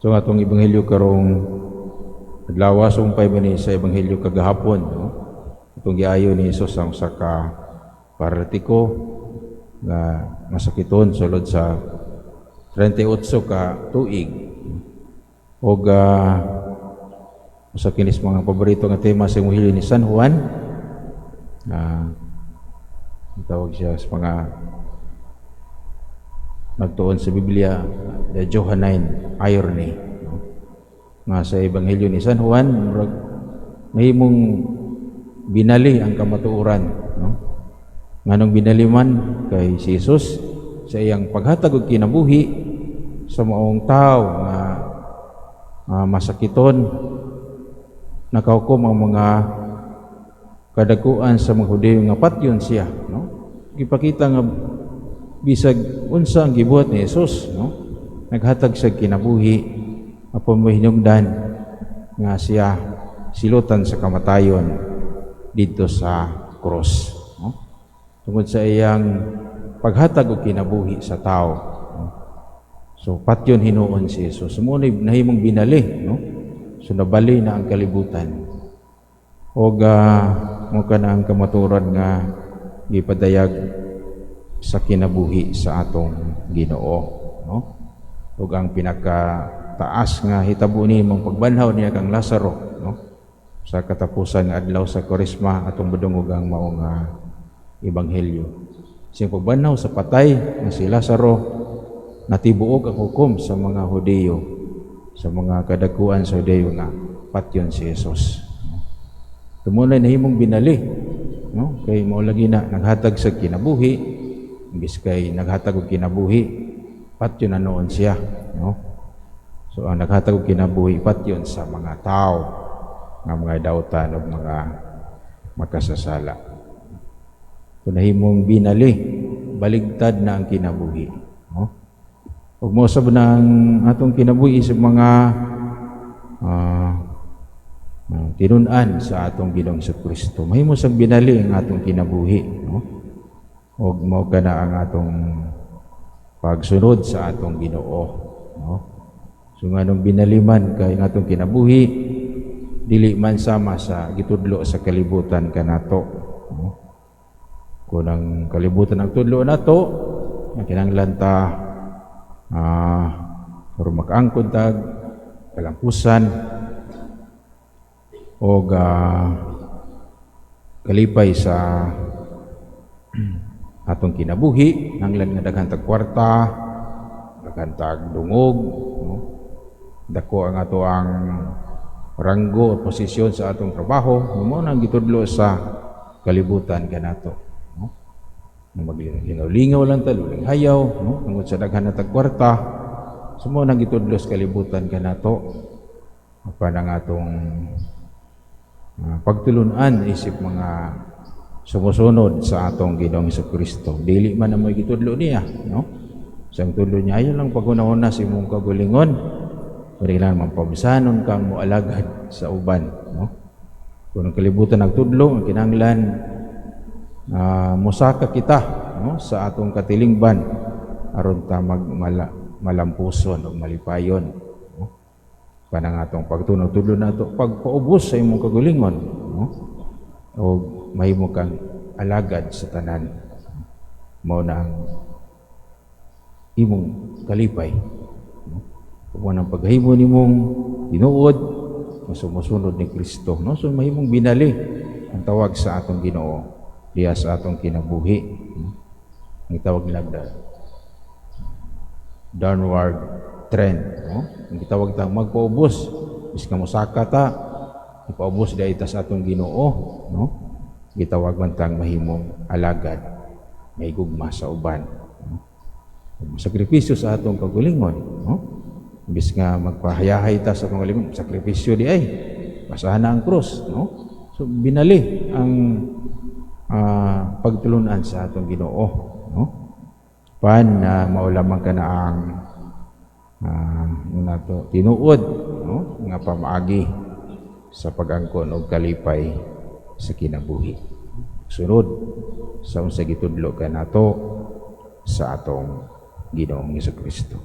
So ang atong ebanghelyo karong adlaw, sumpay ba ni sa ebanghelyo kagahapon, no? Itong giayo ni Jesus ang usa ka paralitiko nga masakiton sulod sa 38 ka tuig. Og usa kinis mga paborito nga tema sa ebanghelyo ni San Juan. Tawag siya sa mga nagtuon sa Biblia, the Johannine irony, no? Nga sa ebanghelyo ni San Juan, murag mahimong binali ang kamatuoran, no? Nganong binali man? Kay si Jesus, sa iyang paghatag og kinabuhi sa maong tao nga masakiton, nakahukom ang mga kadakuan sa mga Hudiyo nga patyon siya, no? Gipakita nga bisag unsa ang gibuhat ni Jesus, no, naghatag sa kinabuhi, apan mahinungdan nga siya silutan sa kamatayon didto sa krus, no, tungod sa iyang paghatag og kinabuhi sa tao, no? So patyon hinuon si Jesus. Mao ni nahimong binali, no? So nabali na ang kalibutan og mo kana ang kamatuoran nga gipadayag sa kinabuhi sa atong Ginoo, no? Ug ang pinaka taas nga hitabo ni mong pagbanhaw niya kang Lazaro, no, sa katapusan nga adlaw sa Kwaresma, atong madungog ang mao nga ebanghelyo. Siyang pagbanhaw sa patay nga si Lazaro, natibuok ang hukom sa mga Hudiyo, sa mga kadakuan sa Hudiyo nga patyon si Jesus. Mao na nahimong binali, no? Kay mao lagi na naghatag sa kinabuhi. Imbis kay naghatag og kinabuhi, patyon na noon siya, no? So ang naghatag og kinabuhi, patyon sa mga tao nga mga dautan og mga makasasala. So nahimong binali, baligtad na ang kinabuhi, no? Ug mao sab nang atong kinabuhi sa mga tinun-an sa atong Ginoong Kristo. Mahimo sang binali ang atong kinabuhi, no? Og mao kana ang atong pagsunod sa atong Ginoo, no? So nganong binaliman kay ang atong kinabuhi dili man sama sa gitudlo sa kalibutan kanato, no? Kung ang kalibutan ang tudlo nato, nga kinahanglan ta pero makaangkon tag kalampusan og kalipay sa atong kinabuhi, nanglan nga daghan tag kwarta, daghan tag dungog, no? Dako ang ato ang ranggo o posisyon sa atong trabaho, mao nang gitudlo sa kalibutan kanato, no? Nga maglingaw-lingaw lang ta, luling hayaw, no, tungod sa daghan na tag kwarta. So mao nang gitudlo sa kalibutan kanato. Apan ang atong pagtulunan isip mga sumusunod sa atong Ginoong Kristo, dili man na mo'y gitudlo niya, no? Sa ang tudlo niya, ayaw lang paghuna-huna sa imong kagulingon, pero kailangan mapabisanon kang moalagad sa uban, no? Kung ang kalibutan nagtudlo, ang kinahanglan musaka kita, no, sa atong katilingban aron ta magmala malampuson o malipayon, no? Kanang atong pagtuno, tudlo nato pagpaubos sa imong kagulingon, no, o mahimo kang alagad sa tanan. Mao na ang imong kalipay, no? Kung ang paghimo nimong tinuod nga sumusunod ni Kristo, no? So mahimong binali ang tawag sa atong Ginoo diha sa atong kinabuhi, no? Ang tawag nila downward trend, no? Ang gitawag ta magpaubos, bisan mosaka ta, ipaubos diay ta sa atong Ginoo, no? Gitawag man tang mahimong alagad, may gugma sa uban, no? Sakripisyo sa atong kagulingon, no? Imbis nga magpahayahay ta sa atong kagulingon, sakripisyo di ay basahan na ang krus, no? So binali ang pagtulunan sa atong Ginoo, no? Pan na mao lamang kana ang nato tinuod, no, nga pamaagi sa pag-angkon og kalipay sa kinabuhi. Sunod sa unsa gitudlo kanato sa atong Ginoong Kristo.